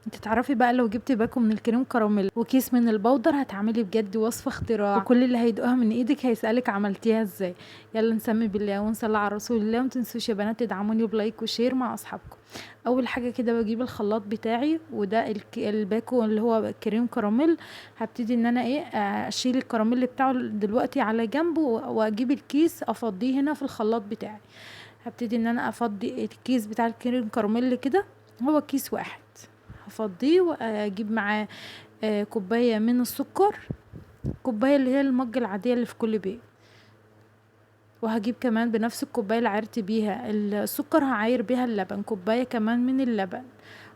انت تعرفي بقى لو جبتي باكو من الكريم كراميل وكيس من ال powder هتعملي بجد وصفه اختراع، وكل اللي هيدوقها من ايدك هيسالك عملتيها ازاي. يلا نسمي بالله ونصلي على رسول الله، ومتنسوش يا بنات تدعموني ب like و share مع اصحابكم. اول حاجة كده بجيب الخلاط بتاعي، وده الباكو اللي هو كريم كراميل. هبتدي ان انا اشيل الكراميل بتاعه دلوقتي على جنب، واجيب الكيس افضيه هنا في الخلاط بتاعي. هبتدي ان انا افضي الكيس بتاع الكريم كراميل كده، هو كيس واحد هفضيه، واجيب معاه كوباية من السكر، كوباية اللي هي المج العادية اللي في كل بيت. وهجيب كمان بنفس الكوباية اللي عايرت بيها السكر هعاير بيها اللبن، كوباية كمان من اللبن.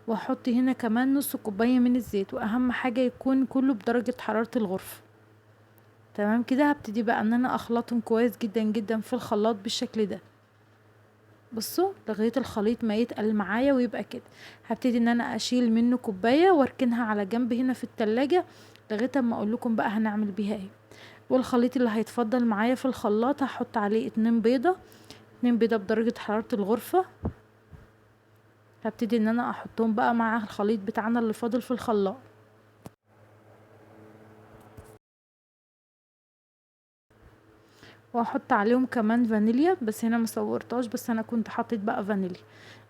واحط هنا كمان نص كوباية من الزيت، واهم حاجة يكون كله بدرجة حرارة الغرفة. تمام كده. هبتدي بقى ان انا اخلطهم كويس جدا جدا في الخلاط بالشكل ده، بصوا لغاية الخليط ما يتقل معايا ويبقى كده. هبتدي ان انا اشيل منه كوباية واركنها على جنب هنا في التلاجة لغاية اما اقول لكم بقى هنعمل بيها ايه. والخليط اللي هيتفضل معايا في الخلاط هحط عليه 2 بيضة، 2 بيضة بدرجة حرارة الغرفة. هبتدي ان انا احطهم بقى مع الخليط بتاعنا اللي فاضل في الخلاط. واحط عليهم كمان فانيليا، بس هنا ما صورتهاش، بس انا كنت حطيت بقى فانيليا.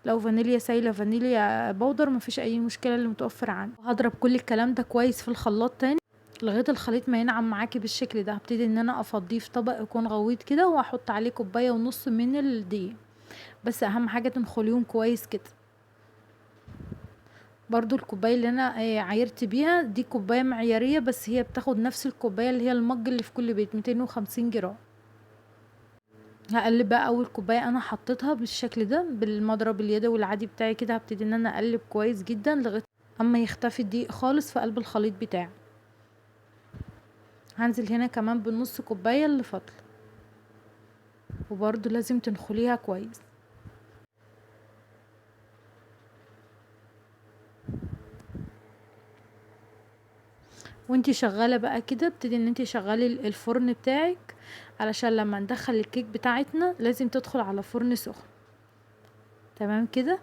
لو فانيليا سايله فانيليا بودر مفيش اي مشكلة، اللي متوفر عندي. وهضرب كل الكلام ده كويس في الخلاط تاني لغاية الخليط ما ينعم معاكي بالشكل ده. هبتدي ان انا افضيه في طبق يكون غويط كده، واحط عليه كوباية ونص من الدقيق، بس اهم حاجة تنخليهم كويس كده. برضو الكوباية اللي انا عايرت بيها دي كوباية معياريه، بس هي بتاخد نفس الكوباية اللي هي المج اللي في كل بيت، 250 جرام. هقلب بقى اول كوباية انا حطيتها بالشكل ده بالمضرب اليدوي العادي بتاعي كده. هبتدي ان انا اقلب كويس جدا لغاية اما يختفي الدقيق خالص في قلب الخليط بتاعي. هنزل هنا كمان بالنص كوباية اللي فاضلة، وبرده لازم تنخليها كويس. وانتي شغالة بقى كده ابتدي ان انتي شغلي الفرن بتاعك، علشان لما ندخل الكيك بتاعتنا لازم تدخل على فرن سخن. تمام كده.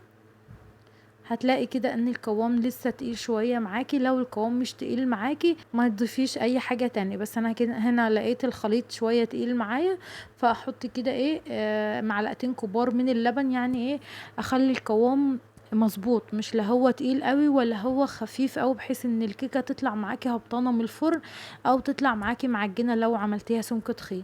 هتلاقي كده ان القوام لسه تقيل شوية معاكي. لو القوام مش تقيل معاكي ما تضيفيش اي حاجة تانية، بس انا كده هنا لقيت الخليط شوية تقيل معايا، فاحط كده معلقتين كبار من اللبن، يعني اخلي القوام مظبوط، مش لا هو تقيل قوي ولا هو خفيف قوي، بحيث ان الكيكه تطلع معاكي هبطانه من الفرن او تطلع معاكي معجنه لو عملتيها سمك تخين.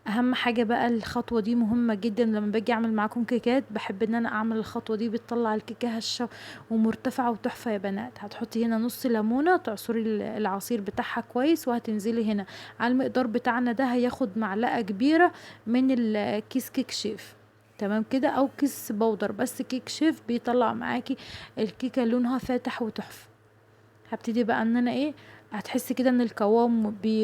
اهم حاجة بقى الخطوة دي مهمة جدا، لما باجي اعمل معاكم كيكات بحب ان انا اعمل الخطوة دي، بتطلع الكيكه هشه ومرتفعه وتحفه يا بنات. هتحطي هنا نص ليمونه، تعصري العصير بتاعها كويس، وهتنزلي هنا على المقدار بتاعنا ده هياخد معلقه كبيرة من الكيس كيك شيف. تمام كده، او كيس بودر، بس كيك شيف بيطلع معاكي الكيكه لونها فاتح وتحفه. هبتدي بقى ان انا هتحسي كده ان القوام بي،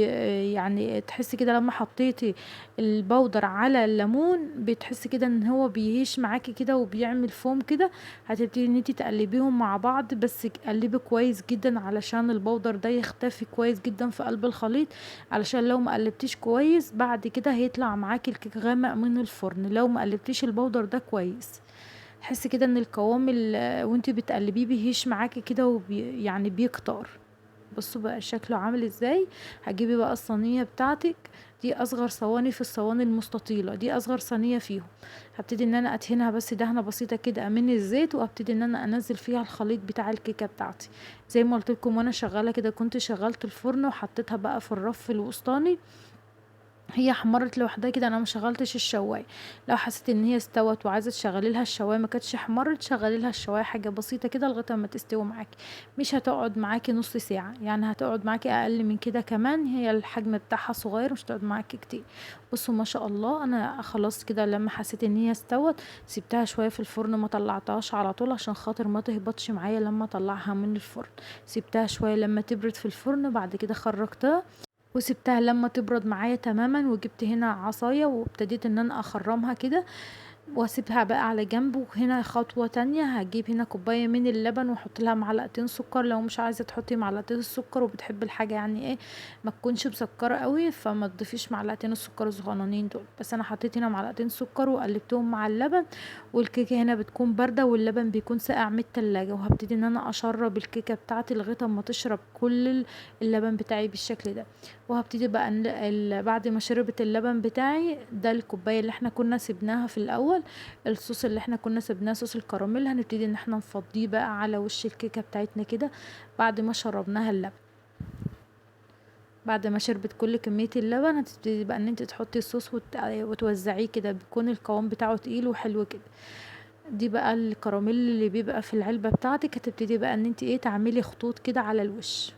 يعني تحسي كده لما حطيتي البودر على الليمون بتحسي كده ان هو بيهيش معاكي كده وبيعمل فوم كده. هتبتدي ان انتي تقلبيهم مع بعض، بس قلبي كويس جدا علشان البودر ده يختفي كويس جدا في قلب الخليط، علشان لو ما قلبتيش كويس بعد كده هيطلع معاكي الكيك غامق من الفرن لو ما قلبتيش البودر ده كويس. تحسي كده ان القوام وانتي بتقلبيه بيهيش معاكي كده يعني بيكتر. بصوا بقى شكله عامل ازاي. هتجيبي بقى الصينية بتاعتك، دي اصغر صواني في الصواني المستطيله، دي اصغر صينية فيهم. هبتدي ان انا ادهنها بس دهنه بسيطة كده من الزيت، وابتدي ان انا انزل فيها الخليط بتاع الكيكه بتاعتي. زي ما قلت لكم وانا شغالة كده كنت شغلت الفرن وحطيتها بقى في الرف الوسطاني، هي حمرت لوحدها كده، انا ما شغلتش الشوايه. لو حسيت ان هي استوت وعايزه تشغلي لها الشوايه ما كانتش حمرت، شغلي لها الشوايه حاجة بسيطة كده لغاية ما تستوي معاكي، مش هتقعد معاكي نص ساعة، يعني هتقعد معاكي اقل من كده كمان، هي الحجم بتاعها صغير مش هتقعد معاكي كتير. بصوا ما شاء الله انا خلاص كده لما حسيت ان هي استوت سبتها شوية في الفرن، ما طلعتهاش على طول عشان خاطر ما تهبطش معايا لما اطلعها من الفرن، سبتها شوية لما تبرد في الفرن، بعد كده خرجتها وسبتها لما تبرد معايا تماما. وجبت هنا عصاية وابتديت ان انا اخرمها كده. واسيبها بقى على جنب. وهنا خطوة تانية، هجيب هنا كوباية من اللبن واحط لها معلقتين سكر. لو مش عايزة تحطي معلقتين السكر وبتحبي الحاجة ما تكونش مسكرة قوي، فما تضيفيش معلقتين السكر الصغننين دول، بس انا حطيت هنا معلقتين سكر وقلبتهم مع اللبن. والكيكة هنا بتكون باردة واللبن بيكون ساقع من التلاجة. وهبتدي ان انا اشرب الكيكة بتاعتي لغاية اما تشرب كل اللبن بتاعي بالشكل ده. وهبتدي بقى بعد ما شربت اللبن بتاعي ده، الكوباية اللي احنا كنا سيبناها في الاول، الصوص اللي احنا كنا سيبناه صوص الكراميل، هنبتدي ان احنا نفضيه بقى على وش الكيكة بتاعتنا كده بعد ما شربناها اللبن. بعد ما شربت كل كمية اللبن هتبتدي بقى ان انت تحطي الصوص وتوزعيه كده، بيكون القوام بتاعه تقيل وحلو كده. دي بقى الكراميل اللي بيبقى في العلبة بتاعتك، هتبتدي بقى ان انت تعملي خطوط كده على الوش.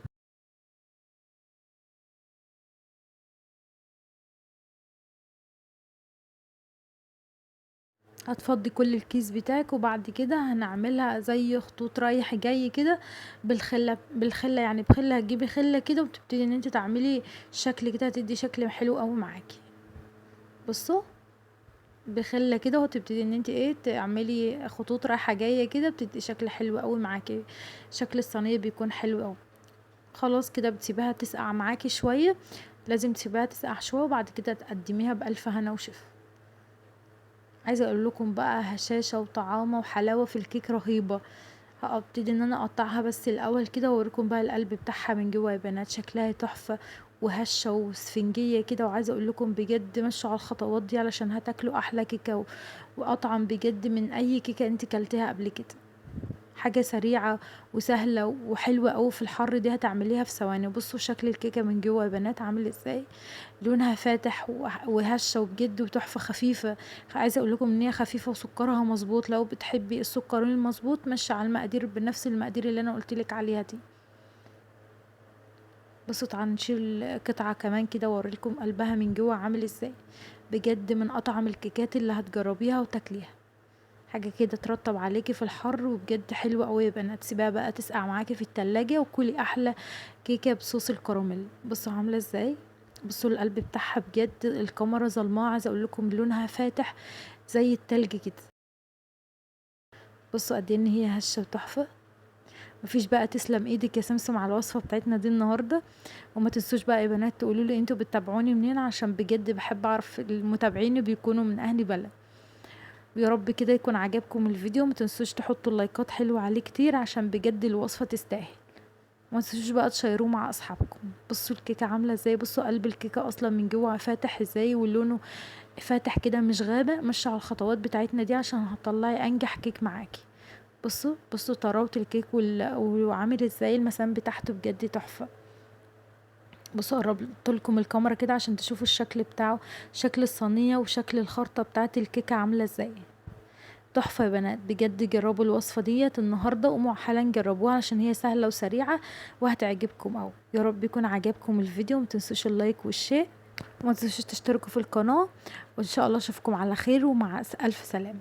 هتفضي كل الكيس بتاعك، وبعد كده هنعملها زي خطوط رايح جاي كده بالخلة، بالخلة يعني بخلة، هتجيبي خلة كده وتبتدي ان انت تعملي شكل كده، هتدي شكل حلو قوي معاكي. بصوا بخلة كده، وتبتدي ان انت تعملي خطوط رايحة جاية كده، بتدي شكل حلو قوي معاكي، شكل الصينية بيكون حلو قوي. خلاص كده بتسيبها تسقع معاكي شوية، لازم تسيبها تسقع شوية وبعد كده تقدميها بألف هنا وشفا. عايزة اقول لكم بقى هشاشة وطعامة وحلاوة في الكيك رهيبة. هبتدي ان انا اقطعها بس الاول كده واوريكم بقى القلب بتاعها من جوه يا بنات، شكلها تحفة وهشة واسفنجية كده. وعايزة اقول لكم بجد مشوا على الخطوات دي علشان هتاكلوا احلى كيكة واطعم بجد من اي كيكة انت كلتيها قبل كده. حاجة سريعة وسهلة وحلوة قوي في الحر دي، هتعمليها في ثواني. بصوا شكل الكيكة من جوه يا بنات عامل ازاي، لونها فاتح وهشة وبجد وتحفة خفيفة. عايزة اقول لكم ان هي خفيفة وسكرها مظبوط، لو بتحبي السكر المظبوط ماشية على المقادير بنفس المقادير اللي انا قلت لك عليها دي. بصوا تعالوا نشيل قطعة كمان كده واوريلكم قلبها من جوه عامل ازاي. بجد من اطعم الكيكات اللي هتجربيها وتاكليها، حاجة كده ترطب عليكي في الحر وبجد حلوة قوي يا بنات. سيبيها بقى تسقع معاكي في التلاجة وكلي احلى كيكة بصوص الكراميل. بصوا عاملة ازاي، بصوا القلب بتاعها بجد الكاميرا ظلماء، عايزة اقول لكم لونها فاتح زي التلج كده. بصوا قد ايه ان هي هشة وتحفة. مفيش بقى، تسلم ايدك يا سمسم على الوصفة بتاعتنا دي النهاردة. وما تنسوش بقى يا بنات تقولوا لي انتوا بتتابعوني منين، عشان بجد بحب اعرف المتابعين بيكونوا من اهل بلد. ويا رب كده يكون عجبكم الفيديو، ما تنسوش تحطوا اللايكات حلوة عليه كتير عشان بجد الوصفة تستاهل. وما تنسوش بقى تشيروه مع اصحابكم. بصوا الكيكة عاملة ازاي، بصوا قلب الكيكة اصلا من جوه فاتح ازاي ولونه فاتح كده مش غامق. مشي على الخطوات بتاعتنا دي عشان هتطلعي انجح كيك معاكي. بصوا طراوة الكيك وعامل ازاي المسام بتاعته بجد تحفة. بصوا قربت لكم الكاميرا كده عشان تشوفوا الشكل بتاعه، شكل الصينية وشكل الخرطة بتاعت الكيكة عاملة ازاي. تحفة يا بنات بجد، جربوا الوصفة ديت النهاردة، قوموا حالا جربوها عشان هي سهلة وسريعة وهتعجبكم اوي. يا رب يكون عجبكم الفيديو، متنسوش اللايك والشير، وما تنسوش تشتركوا في القناة، وان شاء الله اشوفكم على خير ومع الف سلامة.